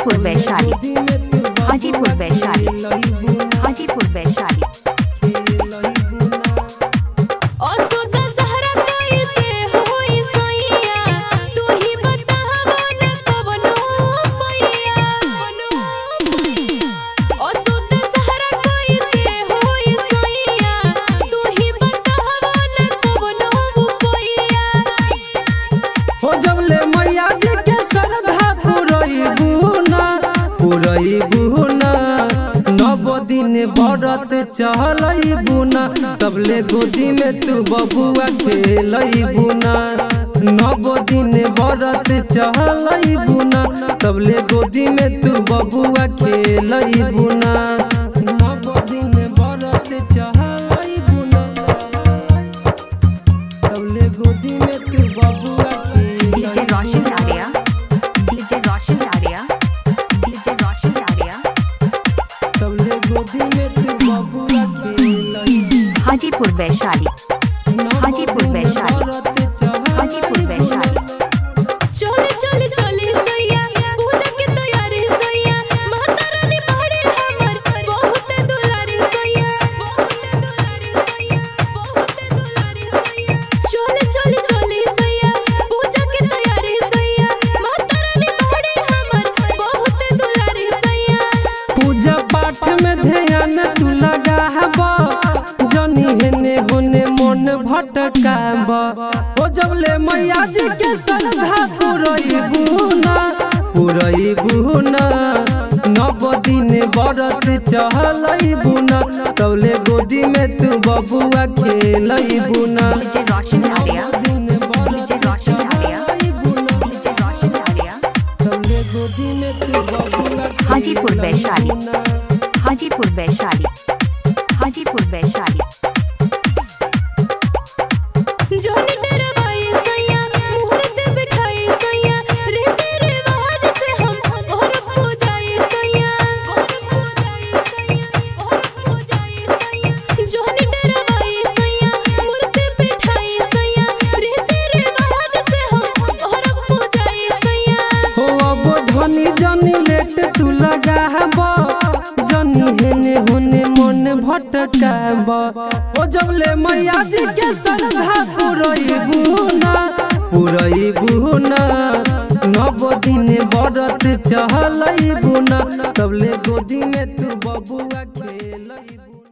हाजीपुर वैशाली, हाजीपुर वैशाली, हाजीपुर वैशाली। नव दिन बरत चलैबू ना, तबले गोदी में तू बबुआ खेलैबू ना। नव दिन बरत चलैबू ना, तबले गोदी में तू बबुआ खेलैबू ना। नव दिन बरत चलैबू ना, तबले गोदी में तू बबुआ DJ Roshan Arya, DJ Roshan Arya, DJ Roshan Arya. तबले गोदी में तू बबुआ खेलैबू। हाजीपुर वैशाली, हाजीपुर वैशाली, हाजीपुर वैशाली। चले चले चले सैया, पूजा के तैयारी सैया, माता रानी पहाड़ी हमर बहुत दुलारी सैया, बहुत दुलारी सैया, बहुत दुलारी सैया। चले चले चले सैया, पूजा के तैयारी सैया, माता रानी पहाड़ी हमर बहुत दुलारी सैया। पूजा पाठ में ध्यान तू लगाब, जनी हेने होने मन भटकाब। ओ जबले मैया जी के श्रद्धा पुरैबू ना, पुरैबू ना। नव दिन बरत चलैबू ना, तबले गोदी में तू बबुआ खेलैबू ना। DJ Roshan Arya, DJ Roshan Arya, DJ Roshan Arya. तबले गोदी में तू बबुआ। हाजीपुर वैशाली, हाजीपुर वैशाली, हाजीपुर वैशाली। जोनी डरवाई सैया, मुहूर्त बिठाई सैया, रहते रिवाज से हम और पूजाई सैया, और पूजाई सैया, और पूजाई सैया। जोनी डरवाई सैया, मुहूर्त बिठाई सैया, रहते रिवाज से हम और पूजाई सैया। हो अब धनी जनी लेट तू लगाब, जनी हेने होने मन भटकाब। ओ जबले मैया जी के श्रद्धा पुरैबू ना, पुरैबू ना। नव दिन बरत चलैबू ना, तबले गोदी में तू बबुआ खेलैबू।